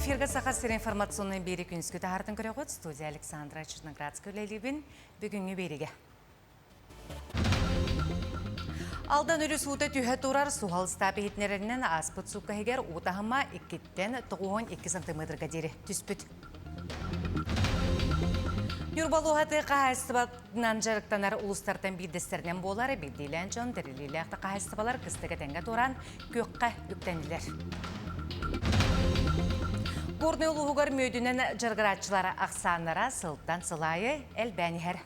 Эфиргэ Саха сирин информационнай биэри күнүскү таһаартын көрөҕүт. Студия Александра Черноградская үлэлиибин. Бүгүҥҥү биэригэ. Алдан өрүс уута түһэ турар суһал ыстаап иһитиннэрэринэн ааспыт суукка иһигэр уу таһыма иккиттэн 92 сантиметрга диэри түспүт. Ньурба улууһа тыа хаһаайыстыбатынан дьарыктанар улуустартан биирдэстэринэн буолар. Биирдиилээн дьон тэриллиилээх да хаһаайыстыбалар кыстык этэҥҥэ туораан күөххэ үктэннилэр. Горнай улууһугар мүөтүнэн дьарыгырааччылар ахсааннара сылтан сыл аайы элбээн иһэр.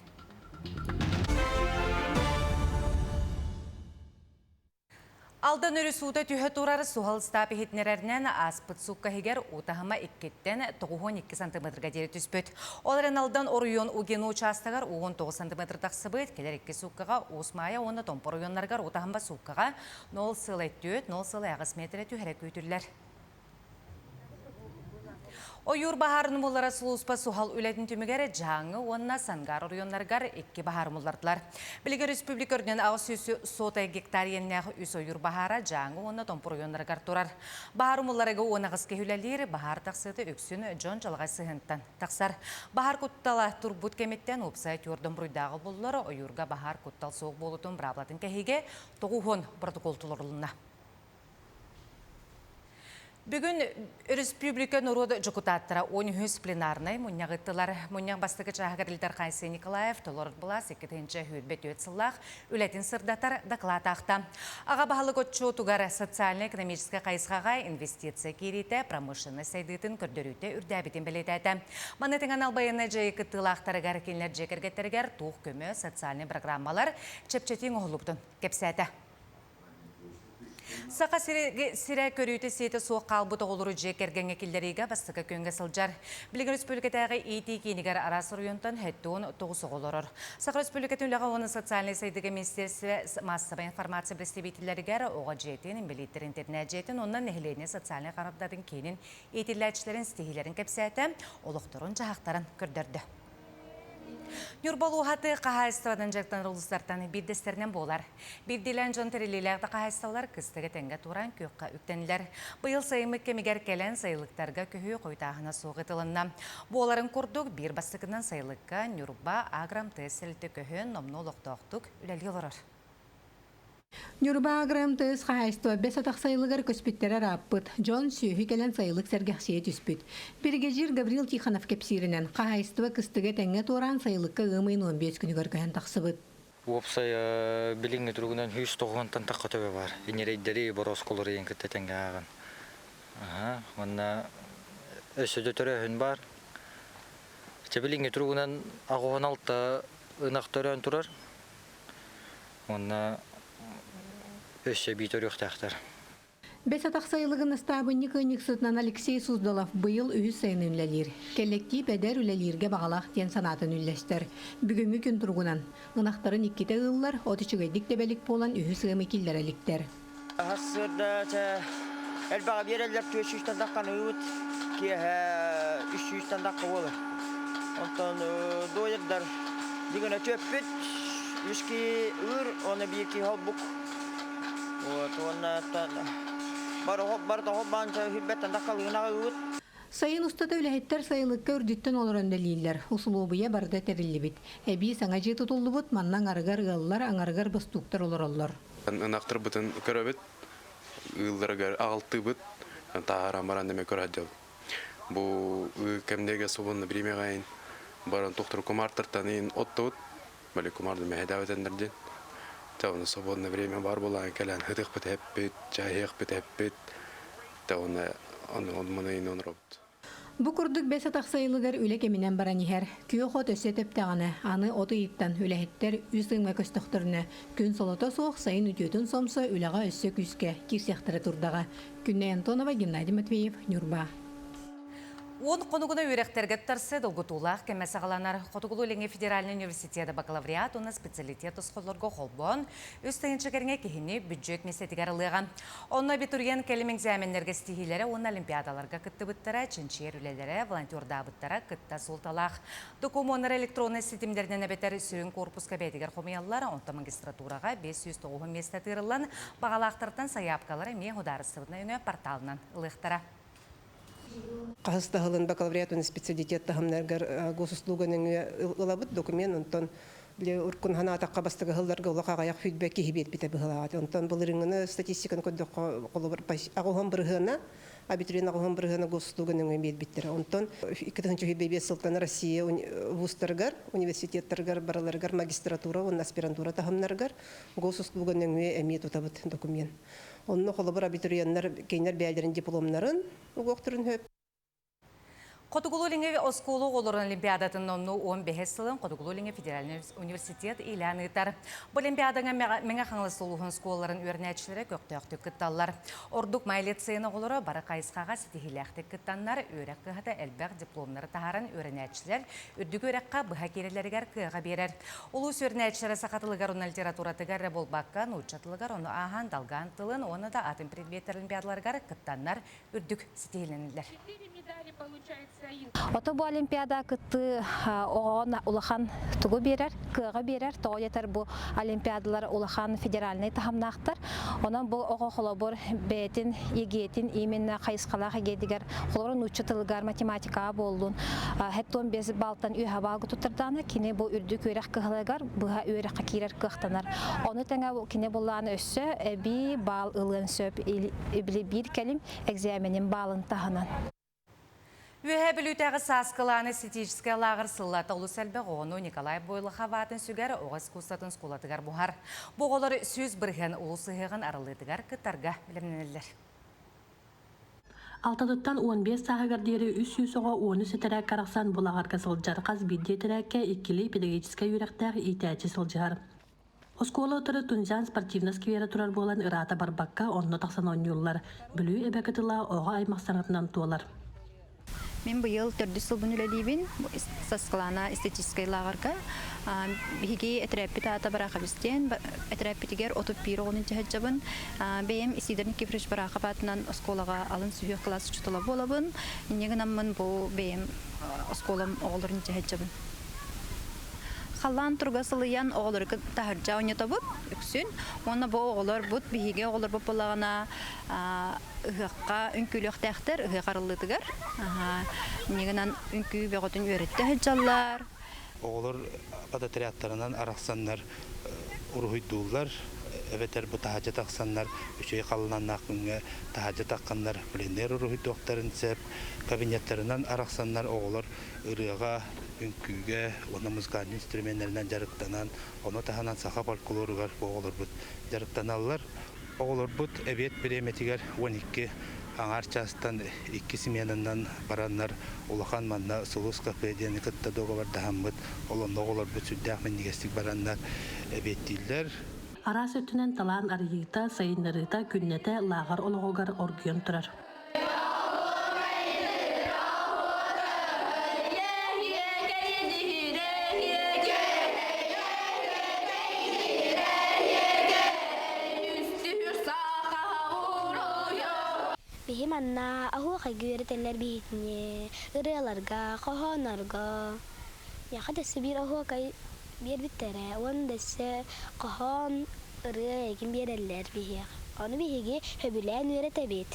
Алдан өрүс уута түһэ турар суһал ыстаап иһитиннэрэринэн ааспыт суукка иһигэр уу таһыма иккиттэн 92 сантиметрга диэри түспүт. Ол эрэн Алдан оройуон Угину учаастагар уу 19 сантиметр тахсыбыт, кэлэр икки сууккаҕа Уус Маайа уонна Томпо оройуоннарыгар уу таһыма сууккаҕа 0,4, 0,8 миэтэрэ түһэрэ күүтүллэр. Ойуур баһаарын умуллара сулууспа суһал үлэтин түмүгэр Дьааҥы уонна Сангаар оройуоннарыгар икки баһаар умуллардылар. Билигин республика үрдүнэн 800 гектар иэннээх үс ойуур баһаара Дьааҥы уонна Томпо оройуоннарыгар турар. Баһаар умулларыга 18 киһи үлэлиир, баһаар тахсыыта үксүн дьон дьалаҕай сыһыантан тахсар. Баһаар куттала турбут кэмиттэн уопсай түөрдэн буруйдааҕы буллар, ойуурга баһаар куттал суох буолуутун быраабылатын кэһиигэ 90 протокол толорулунна. Бүгүн өрөспүүбүлүкэ норуот дьокутааттара 13 пленарнай мунньах ыыттылар. Мунньах бастакы чааһыгар Ил Дархан Айсен Николаев толорор былаас 2024 сыллаах үлэтин сырдатар доклад аахта. Аҕа баһылык отчуотугар социально-экономическай хайысхаҕа инвестиция киириитэ промышленность сайдыытын көрдөрүүтэ үрдээбитин бэлиэтээтэ. Маны тэҥэ анал байыаннай дьайыы кыттыылаахтарыгар, кинилэр дьиэ кэргэттэригэр туох көмө, социальнай программалар чэпчэтии оҥоһуллубутун кэпсээтэ. Саха сирэ көрүүтэ-сиэтэ суох хаалбыт оҕолору дьиэ кэргэҥҥэ киллэриигэ бастакы күҥҥэ сылдьар. Билигин республикатааҕы иитии киинигэр араас оройуонтан 79 оҕо олорор. Саха Республикатын үлэҕэ уонна социальнай сайдыыга министиэристибэ маассабай информация представителлэригэр оҕо дьиэтин, инбэлииттэр интэрнээт-дьиэтин уонна нэһилиэнньэ социальнай харабдатын киинин иитиллээччилэрин ситиһиилэрин кэпсээтэ, олохторун-дьаһахтарын көрдөрдө. Ньурба улууһа тыа хаһаайыстыбатын дьарыктанар улуустартан биирдэстэринэн буолар. Биирдиилээн дьон тэриллиилээх да хаһаайыстыбалар кыстыгы тэҥҥэ туораан күөххэ үктэннилэр. Быйыл сайыммыт кэмигэр кэлэн сайылыктарга көһүү хойутааһына суох ыытылынна. Буоларын курдук, биир бастакынан сайылыкка Ньурба агро-МТС тэрилтэ көһөн номнуо олохтоохтук үлэлии олорор. Ньурба агро-МТС хаһаайыстыба бэс атах сайылыгар көспүттэрэ ырааппыт. Дьон сүөһү кэлэн сайылык сэргэхсийэ түспүт. Биригэдьиир Гаврил Тихонов кэпсииринэн, хаһаайыстыба кыстыга этэҥҥэ туораан сайылыкка ыам ыйын 15 күнүгэр көһөн тахсыбыт. Уопсай билиҥҥи туругунан 190-тан тахха төбө баар. Иҥэрэйдэри, бороосколору ийэн кытта тэҥҥэ ааҕан. Аха, уонна өссө да төрөөһүн баар. Чэ билиҥҥи туругунан 86 ынах төрөөн турар. Уонна өссө эбии төрүөхтээхтэр. Бэс атах сайылыгын ыстаабынньык ыанньыксытынан Алексей Суздалов быйыл үһүс сайын үлэлиир. Кэллэктиип эдэр үлэлииргэ баҕалаах диэн санаатын үллэстэр. Бүгүҥҥү күн туругунан, ынахтарын иккитэ ыыллар, от үчүгэйдик тэбэлик буолан үһүс ыамы киллэрэ иликтэр. Сарсыарда элбэҕи биэрэллэр 400-тан таххан ыыбыт, киэһэ 300-тан тахха буолар. Онтон дойердар дигэнэ түөппүт, үс киһи ыыр, уонна биир киһи холбук. Вот, уонна барыта холбоон үһүрбэттэн таххалыгынаҕа ыыбыт. Сайын устата үлэһиттэр сайылыкка үрдүттэн олорон үлэлииллэр. Усулуобуйа барыта тэриллибит. Эбии саҥа дьиэ тутуллубут, манна аҥарыгар ыаллар, аҥарыгар бостууктар олороллор. Ынахтарбытын көрөбүт, ыылларыгар аҕалтыыбыт, тааһаран баран эмэ көрө сылдьабыт. Бу ыы кэмнэргэ свободно времяҕа баран тохтору кумаартартан иин оттубут, бали кумаарды мэһэйдээбэтэннэр диэн. Тэ оны свободное время бар буолан кэлэн ытыахпыт эппит, чайыахпыт эппит, тэ оны оны маны иин оноробут. Бу курдук бэс атах сайылыгар үлэ кэминэн баран иһэр. Күөх от өссө тэптэҕинэ, аны от ыйыттан үлэһиттэр үс ыҥҥа көстөхтөрүнэ, күн солото суох сайын үтүөтүн сомсо үлэҕэ өссө күүскэ киирсиэхтэрэ турдаҕа. Күннэй Антонова, Геннадий Матвеев, Ньурба. Уон хонугуна үөрэхтэргэ туттарсыы долгутуулаах кэмэ саҕаланар. Хотугулуу-Илиҥҥи федеральнай университета бакалавриат уонна специалитет тосхоллорго холбоон, үс тыһыынча кэриҥэ киһини бүддьүөт миэстэтигэр ылыаҕа. Онно абитуриент кэлим экзаменнэргэ ситиһиилэрэ уонна олимпиадаларга кыттыбыттара, чинчийэр үлэлэрэ, волонтердаабыттара кытта суолталаах. Докумуоннары электроннай ситимнэринэн эбэтэр сүрүн корпуска бэйэтигэр хомуйаллар, онтон магистратураҕа 509 миэстэ тыырыллан, баҕалаахтартан сайаапкалары эмиэ судаарыстыбаннай өҥө порталынан ылыахтара. Хаһыс да сылын бакалавриат уонна специалитет таһымнарыгар госуслуга нөҥүө ылабыт документ. Онтон били уркун санаатахха бастакы сылларга олох аҕыйах сүүрбэ киһи биэрбитэ быһыылааҕа. Онтон былырыыҥҥыны статистиканы көрдөххө, холобур, аҕыс бырыһыана абитуриент аҕыс бырыһыана госуслуга нөҥүө биэрбиттэрэ. Онтон 2025 сылтан Россия вузтарыгар, университеттарыгар барыларыгар магистратура уонна аспирантура таһымнарыгар госуслуга нөҥүө эмиэ тутабыт документ. Онно холобур абитуриеннар кинилэр бэйэлэрин дипломнарын угуохтарын сөп. Хотугулуу-Илиҥҥи оскуола оҕолорун олимпиадатын номнуо 15 сылын Хотугулуу-Илиҥҥи федеральнай университет иилээн ыытар. Бу олимпиадаҥа Мэҥэ Хаҥалас улууһун оскуолаларын үөрэнээччилэрэ көхтөөхтүк кытталлар. Ордук Май лицейин оҕолоро бары хайысхаҕа ситиһиилээхтик кыттаннар, үөрэх кыһата элбэх дипломнары таһааран үөрэнээччилэр үрдүк үөрэххэ быһа киирэллэригэр кыаҕа биэрэр. Улуус үөрэнээччилэрэ саха тылыгар уонна литературатыгар эрэ буолбакка, нуучча тылыгар ону ааһан долган тылын уонна да атын предметтэр олимпиадаларыгар кыттаннар үрдүк ситиһилэнэллэр. Ото бу олимпиада кыттыы оҕоҕо улахан тугу биэрэр, кыаҕы биэрэр, тоҕо диэтэр бу олимпиадалар улахан федеральнай таһымнаахтар. Онон бу оҕо холобур бэйэтин ЕГЭ-тин именно хайысхалаах ЕГЭ-тигэр холобур нуучча тылыгар математикаҕа буоллун хэттон бес балтан үөһэ баалга туттардаана кини бу үрдүк үөрэх кыһаларыгар быһа үөрэххэ киирэр кыахтанар. Ону тэҥэ кини буллааны өссө эбии баал ылыан сөп били биир кэлим экзаменин баалын таһынан. Үөһээ Бүлүүтээҕи Сааскылааны эстетическэй лааҕыр сыллата олус элбэх оҕону Николай Бойлохов аатын сүгэр оҕо искусствотын оскуолатыгар буһар. Бу оҕолор 100% улуус ыһыаҕын арыллыытыгар кыттарга бэлэмнэнэллэр. Алтатыттан 15 сааһыгар диэри 300 оҕо уону ситэрээккэ арахсан бу лааҕырга сылдьар. Хас биирдии этэрээккэ иккилии педагогическай үөрэхтээх иитээччи сылдьыһар. Оскуола утары Тунжан спортивнай скверэ турар буолан ыраата барбакка онно тахсан оонньууллар. Бүлүү эбэ кытыла оҕо аймах саҥатынан туолар. Мин быйыл төрдүс сылбын үлэлиибин Саскылаана эстетическэй лааҕырга. Биһиги этэрээппит аата Барахович диэн. Этэрээппитигэр 31 оҕону дьаһайдьабын. Бэйэм Исидор Никифорович Барахов аатынан оскуолаҕа алын сүһүөх кылаас учуутала буолабын. Инньэ гынаммын бу бэйэм оскуолам оҕолорун дьаһайдьабын. Халлаан туруга сылыйан оҕолору таһырдьа оонньотобут үксүн. Уонна бу оҕолорбут биһиги оҕолорбут буоллаҕына ыһыахха үҥкүүлүөхтээхтэр ыһыах арыллыытыгар. Инньэ гынан үҥкүү бөҕөтүн үөрэттэ сылдьаллар. Оҕолор подотрядтарынан арахсаннар уруһуйдууллар, эбэтэр бу таһырдьа тахсаннар үчүгэй халлааннаах күҥҥэ таһырдьа тахханнар пленэр уруһуйдуохтарын сөп. Кабинеттарынан арахсаннар оҕолор ырыаҕа, үҥкүүгэ уонна музыкальнай инструменнарынан дьарыктанан, ону таһынан саха фольклоругар оҕолорбут дьарыктаналлар. Оҕолорбут эбиэт бириэмэтигэр 12 аҥаар чаастан икки сменанан бараннар улахан манна Сулус кафе диэни кытта дуогабардаһаммыт, ол онно оҕолорбут сүрдээх минньигэстик бараннар эбиэттииллэр. Араас өттүнэн талаан арыйыыта, сайыннарыыта күннэтэ лааҕыр олоҕугар оргуйан турар. Биһи манна оһуохайга үөрэтэллэр биһитини ырыаларга, хоһооннорго. Миэхэ дөссө биир оһуокай биэрбиттэрэ уонна дөссө хоһоон, ырыа эйигин биэрэллэр биһиэхэ. Ону биһиги сөбүлээн үөрэтэбит.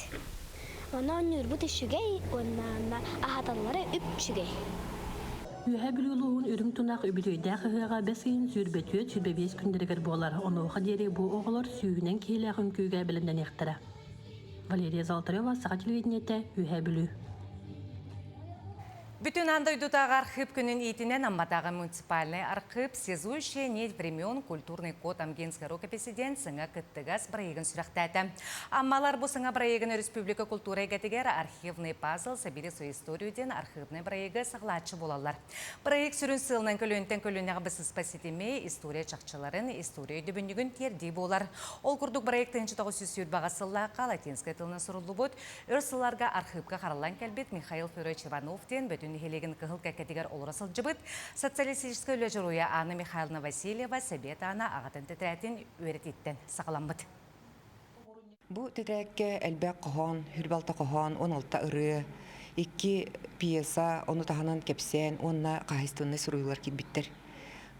Ону оонньуурбут үчүгэй уонна аһаталлара үп-үчүгэй. Үөһээ Бүлүү улууһун Үрүҥ Тунах үбүлүөйдээх ыһыаҕа бэс ыйын 24-25 күннэригэр буолар. Онуоха диэри бу оҕолор сүүһүнэн киһилээх үҥкүүгэ бэлэмнэниэхтэрэ. Валерия Золотарева, Саха телевидениетэ, Үөһээ Бүлүү. Бүтүн аан дойдутааҕы архыып күнүн иитинэн Амматааҕы муниципальнай архыып «Связующая нить времен. Культурный код Амгинской рукописи» диэн сыҥа кыттыгас бырайыагын сүрэхтээтэ. Аммалар бу саҥа бырайыагын өрөспүүбүлүкэ култуура эйгэтигэр «Архивный пазл. Собери свою историю» диэн архыыбнай бырайыагы саҕалааччы буолаллар. Бырайыак сүрүн сыалынан көлүөнтэн көлүөнэҕэ быстыспат ситими, история чахчыларын, история өйдөбүнньүгүн тиэрдии буолар. Ол курдук бырайыак 1920 сыллаахха латинскай тылынан суруллубут Өр сылларга архыыпка хараллан кэлбит Михаил Федорович Иванов диэн Бөтүн нэһилиэгин кыһыл кэккэтигэр олоро сылдьыбыт социалистическай үлэ дьоруойа Анна Михайловна Васильева Сэбиэт Аана аҕатын тэтэрээтин үөрэтииттэн саҕаламмыт. Бу тэтэрээккэ элбэх хоһоон, хүрбалта хоһоон, 16 ырыа, икки пьеса, ону таһынан кэпсээн уонна хаһайыстыбаннай суруйуулар киирбиттэр.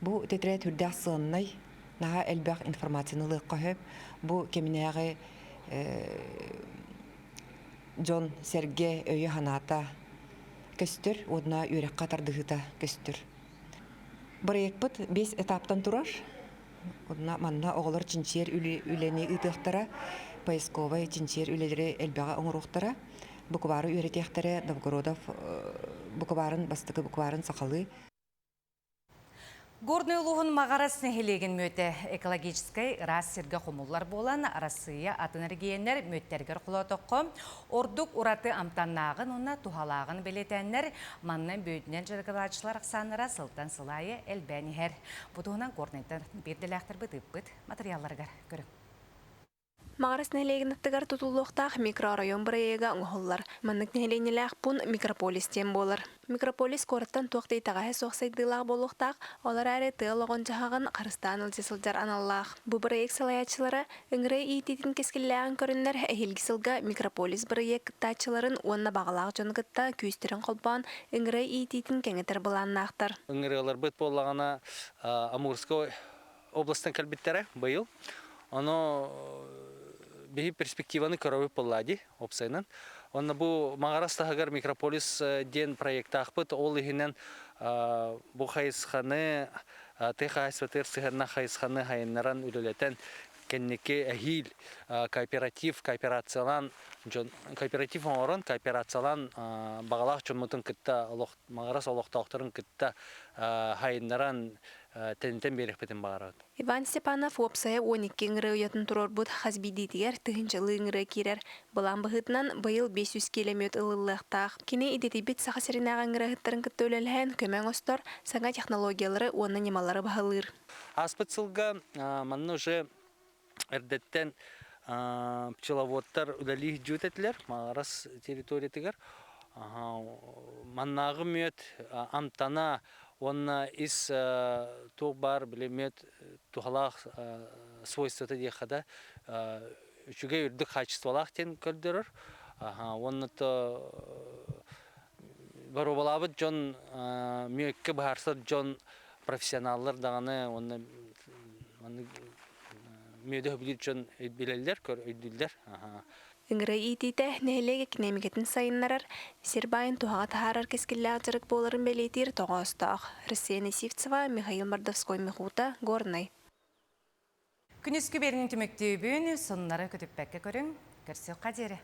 Бу тэтэрээт үрдээх сыаннай, наһаа элбэх информацияны ылыахха сөп. Бу кэминээҕи дьон сэргэ өйө-санаата, көстөр уонна үөрэххэ тардыһыыта көстөр. Бырайыакпыт 5 этаптан турар. Онно манна оҕолор чинчийэр үлэни ыытыахтара, поисковай чинчийэр үлэлэри элбэҕи оҥоруохтара, буквары үөрэтиэхтэрэ, Новгородов букварын, бастакы букварын сахалыы. Горнай улууһун Маҕарас нэһилиэгин мүөтэ экологическай ыраас сиргэ хомуллар буолан, Арассыыйа атын эрэгийиэннэр мүөттэригэр холоотоххо, ордук ураты амтаннааҕын уонна туһалааҕын бэлиэтээннэр, манна бүөтүнэн дьарыктанааччылар ахсааннара сылтан сыл аайы элбээн иһэр. Бу туһунан Горнайтан биирдэлээхтэрбит ыыппыт матырыйаалларыгар көрүҥ. Маҕарас нэһилиэгин аттыгар тутуллуохтаах микрооройуон бырайыага оҥоһуллар. Маннык нэһилиэнньэлээх пуун микрополис диэн буолар. Микрополис куораттан туох да итэҕэһэ суох сайдыылаах буолуохтаах, ол эрээри тыа олоҕун-дьаһаҕын харыстаан илдьэ сылдьар аналлаах. Бу бырайыак салайааччылара ыҥырыы иитиитин кэскиллээҕин көрөннөр, эһиилги сылга микрополис бырайыак кыттааччыларын уонна баҕалаах дьону кытта күүстэрин холбоон ыҥырыы иитиитин кэҥэтэр былааннаахтар. Ыҥырыаларбыт буоллаҕына Амурскай областан кэлбиттэрэ быйыл. Ону биһи перспективаны көрөбүт буолла дии, уопсайынан. Онно бу Маҕарас таһыгар микрополис диэн проектаахпыт. Ол иһинэн бу хайысханы тыа хаһаайыстыбатыгар сыһыаннаах хайысханы хайыннаран үлэлэтэн кэнники эһиил кооператив кооперациялаан дьон кооператив оҥорон кооперациялаан баҕалаах дьоммутун кытта олох Маҕарас олохтоохторун кытта хайыннаран тэнитэн биэриэхпитин баҕарабыт. Иван Степанов уопсайа 12 ыҥырыы уйатын туруорбут хас биирдиитигэр тыһыынчалыы ыҥырыы киирэр. Былаан быһыытынан быйыл 500 киилэ мүөт ылыллыахтаах. Кини идэтийбит Саха сиринээҕи ыҥырыаһыттарын кытта үлэлэһэн көмө оҥостор, саҥа технологиялары уонна ньымалары баһылыыр. Ааспыт сылга манна уже эрдэттэн пчеловодтар үлэлии сылдьыбыт этилэр Маҕарас территориятыгар. Маннааҕы мүөт амтана уонна ис туох баар били мүөт туһалаах свойствота диэххэ да үчүгэй үрдүк хаачыстыбалаах диэн көрдөрөр. Уонна то боруобалаабыт дьон мүөккэ быһаарсар дьон профессионаллар даҕаны уонна маннык мүөдү сөбүлүүр дьон билэллэр, өйдүүллэр. Ыҥырыы иитиитэ нэһилиэк экэниэмикэтин сайыннарар, сир баайын туһаҕа таһаарар кэскиллээх дьарык буоларын бэлиэтиир тоҕоостоох. Россия Сивцева, Михаил Мордовской-Михута, Горнай. Күнүскү биэрин түмүктүүбүн, сонуннары көтүппэккэ көрүҥ, көрсүөххэ диэри.